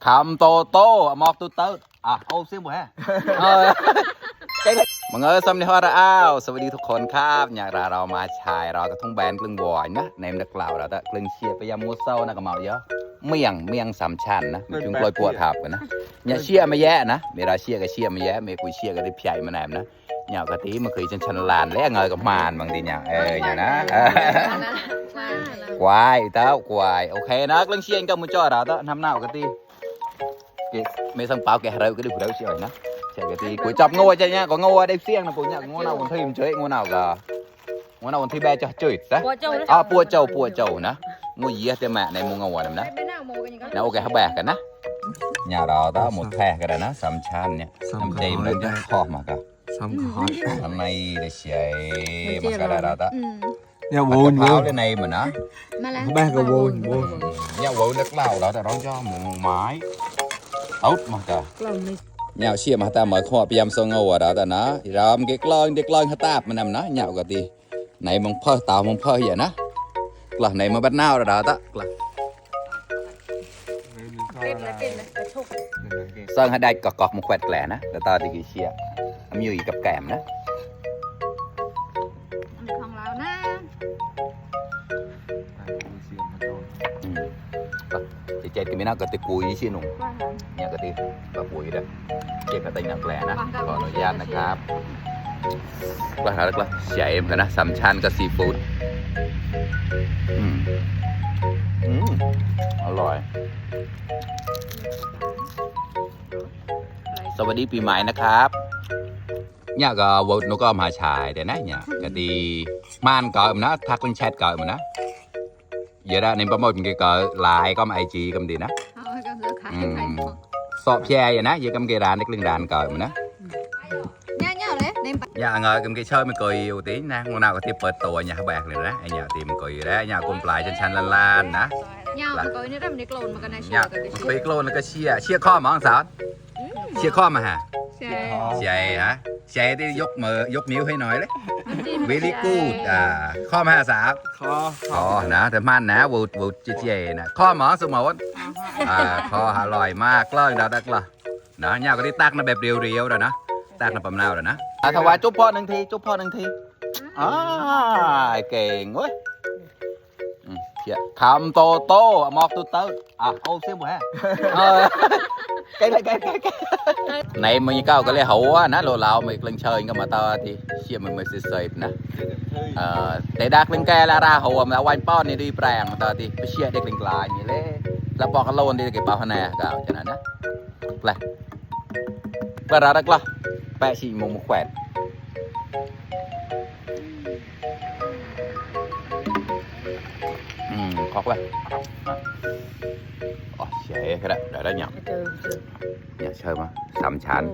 คำโตโต้หมอกตุ๊ดตุ๊ดโอ้เสียงบ่ฮะมังสวัสดีครับสวัสดีทุกคนครับอยากเรามาชายเราก็ต้องแบนกลึงบ่อยนะในนักกล่าวเราแต่กลึงเชียร์ไปยามมัวเศร้านะก็เมาเยอะเมียงสามชั้นนะมันจึงปล่อยปวดทับกันนะอย่าเชียร์ไม่แย่นะเวลาเชียร์ก็เชียร์ไม่แย่เมื่อกูเชียร์ก็ได้ใหญ่มาแนมนะเนี่ยกะทิมันเคยชันลานและเงยกับมานบางทีเนี่ยอย่างนะควายเต้าควายโอเคนะกลึงเชียร์ก็มันจ่อเราเต้าทำหน้ากะทิไม่ต้องเป่าแกเราก็ดูเราเชียร์นะcái thì cuối chập ngô chơi nhá có ngô đây xiêng là của nhá ngô nào còn thêm chơi ngô nào còn thêm bé cho chơi đấy pua trầu nè ngô gì thế mẹ này mua ngô này nè nào ok hấp bè cái nè nhà đó đó một phe cái đó nó sắm chan nhá sắm chìm lên cho kho mà cả sắm khói hôm nay để xài mà cái đó đó nhà buồn pháo cái này mà nó ba cái buồn nhà buồn nước lào đó ta đón cho một mái tốt mà cả nhạo xia mà ta mở kho piam song ngô ở đó ta nó rồi cái lon hả ta mà nằm nó nhạo cái gì này mong phơi tàu mong phơi vậy nó là này mà bắt nào rồi đó ta sơn hay đây cọt một quẹt lẻ nè để ta thì cái xia âm như gặp kèm đó chị chạy thì mới nào cái tịch cùi xí nùng nhà cái tịch và cùi đó chạy cái tay nặng lẻ nè còn nội gianนะครับว่าแล้วก็ใหญ่เหมือนกันนะสามชั้นกับซีฟู้ดอร่อยสวัสดีปีใหม่นะครับเนี่ยก็วัดนกก็มาชายเดี๋ยวนะเนี่ยก็ดีม่านก่อนนะทักเป็นแชทก่อนนะgiờ ra nên bấm một cái cờ lại có ai chị cầm đi nè sọp xe vậy nè giờ cầm cái đàn để lên đàn cờ mà nè nhà ngồi cầm cái chơi mình cười yêu tí nè ngồi nào có tiếp ปิดตัวnhà bạc này đó nhà tìm cười đó nhà cùng lại chân chân lan nè nhà cườiนี่เริ่มในกลนมากันนะเชีย ร์กันคุยกลนแล้วก็เชียร์ข้อมั้งสาวเชียร์ข้อมาฮะใช่ฮะใช่ที่ยกมือยกนิ้วให้หน่อยเลยvery good ข้อมาสาวข้อนะแต่มันนะวูดเจ๊นะข้อหมอสมองข้ออร่อยมากเลยดาวดักเลยนะเนี่ยก็ได้ตักนะแบบเรียวๆเลยนะตักนะปั๊มน้ำเลยนะถวายจุ๊บพ่อหนึ่งทีเก่งเว้ยคำโตโต้หมอกตุ๊ดตุ๊ดโอ้เสียงบ่ฮะcái này mình cao cái lẽ hậu á nó lồ lào mình lên chơi cái mà tao thì chia mình sợi nè để đạc lên ke là ra hậu mà quanh pon này đi prang mà tao thì chia để lên lại như thế là bỏ cái lon đi cái bao này gạo cho nên á lại và ra đất là bẹ chỉ một quẹt khó quá sẽ cái đấy để đó nhầm nhà chơi mà sắm chán